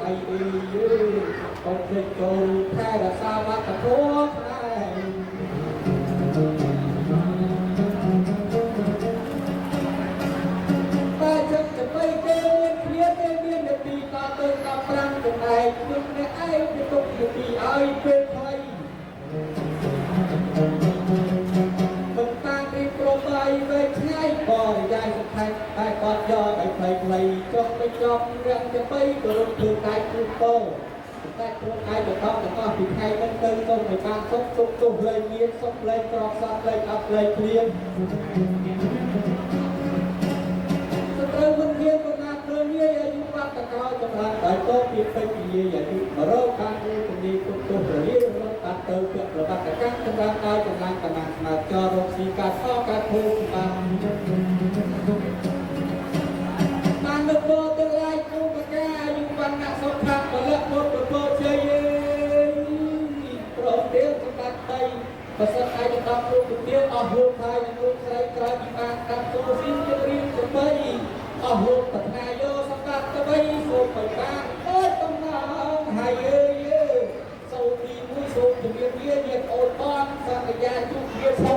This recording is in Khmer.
អីអីយេកុំភ្លេចចូលថែរក្សាវប្បធម៌ខ្មែរតែចឹងទៅបីគេមានគ្នាគេមាននាទីតទៅ15ចំណែកខ្ញុំអ្នកឯងទៅទុកនាទីឲ្យពេលខ្លីមិនតាមរៀបប្របាយវែងឆ្ងាយបរិយាយសំខាន់តែគាត់យកឲ្យខ្លីៗចុះទៅចប់រាំងទៅបីគោរពធ្វើតែគ្រូពោតែខ្លួនឯងទៅដល់ទាំងអស់ពីថ្ងៃនេះទៅសូមឲ្យបានសុខទុក្ខទោសលែងមានសុខលែងក្រសោះលែងអត់លែងគ្លៀងសត្រូវមិនមានបណ្ណាភ្លើងាយអាយុវត្តក្រោយចម្រើនដោយតពីពេញនិយាយអាយុ100ខាងមួយជំនាញទុកទោសរលាយរត់បាត់ទៅពាក់ប្រវត្តិកម្មចម្រើនដោយកម្លាំងកម្លាំងស្មើចរកស៊ីការសការភូមិបានបានលើកបទាំងឡាយគូបកាអាយុវណ្ណៈសុខៈពលៈពុទ្ធពរជ័យព្រមទាំងសម្បត្តិដីប្រសិទ្ធឯកឧត្តមលោកជំទាវអស់លោកហើយនិងលោកស្រីក្រោយពីបានតាមសូស៊ីជារៀងទៅបីអស់លោកប្រាថ្នាយកសម្បត្តិទៅបីសូមឲ្យបានអើយតំណងហើយអើយសូមទី1សូមជំរាបលាញាតិអូនបងសន្យាជួបគ្នាផង